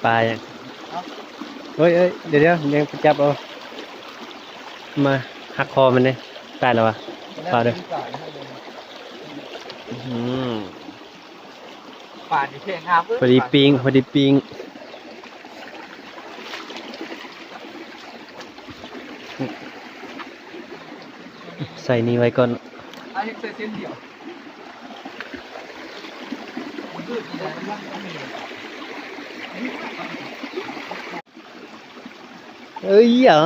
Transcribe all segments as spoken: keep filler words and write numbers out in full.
ปลาอย่าง เฮ้ยเฮ้ย เดี๋ยวเดี๋ยว ยังไปจับเอา มา หักคอมันเนี่ย ตายแล้ววะ ปลาเด้อ อืม ป่านี่แค่งามเว้ย พอดีปิ้ง พอดีปิ้ง ใส่นี่ไว้ก่อน อันนี้ใส่เส้นเดียว เอ้ยอ่ะ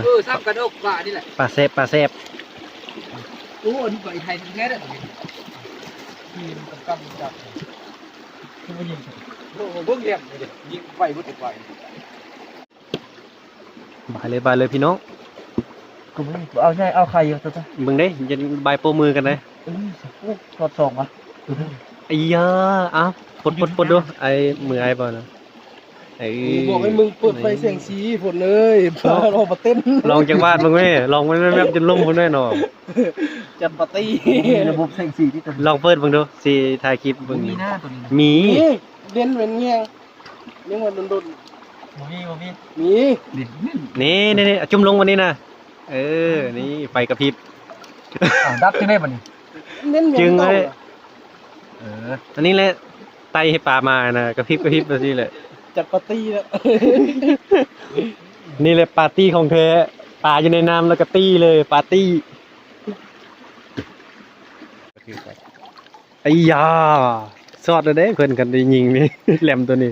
เออซ้ำกันอกป่านี่แหละ ปลาแซบ ปลาแซบ โอ้อันนี้ไปไทยแท้ๆเลยนี่มันกำกับจับโอ้โหเบิ่งโอ้โหเบิ่งแหลมเลยยิงไปบ่ถูกไป บายเลย บายเลยพี่น้อง กูไม่เอาใช่เอาไข่อยู่ตัวจ้ะ มึงเด้ จะบายโป้มือกันเลย เออโอ้ถอดสองวะ ไอ้ยาอ้าวปลดปลดปลดดู ไอ้มือไอ้บอลนะไอ้ บอกให้มึงเปิดไฟแสงสีฝนเลยพาเรามาเต้น ลองจากบ้านมึงเว้ย ลองมันแวบๆจนล่มมึงแน่นอน จัดปาร์ตี้ระบบแสงสีที่ตัว ลองเปิดมึงดู สิถ่ายคลิปมึง มีหน้าตัวนี้ มี นี่เด่นเหมือนเงี้ยยังวันโดน บ่มีบ่มี ๆมี ดิ นี่นี่นี่จุ่มลงวันนี้นะ เออ นี่ไฟกระพริบ อ่ะดับที่ไหนบัดนี้ เน้นเหมือน จึง เก่า เลย อะ เออ อันนี้แหละไตให้ปลามานะ กระพริบกระพริบแบบนี้แหละ จัดปาร์ตี้แล้ว นี่แหละปาร์ตี้ของแท้ ปลาอยู่ในน้ำแล้วก็ตี้เลย ปาร์ตี้ไอ้ยา สอดเลยเด้เพิ่นกันได้ยิงนี่ แหลมตัวนี้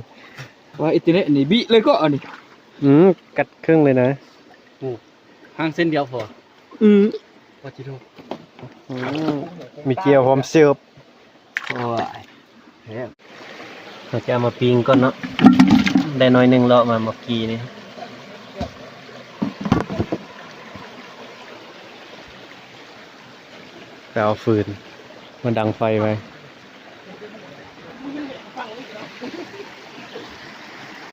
ว่าไอ้ตัวนี้นี่บิเลยก็อันนี้ อืม กัดครึ่งเลยนะ ห่างเส้นเดียวพอ อืม พอจิโท อืมมีเจียวพร้อมเสิร์ฟ โอ้ยแซ่บ เราจะเอามาปิ้งก่อนเนาะ ได้น้อยหนึ่งเลาะมาเมื่อกี้นี่ ไปเอาฟืน มาดังไฟไว้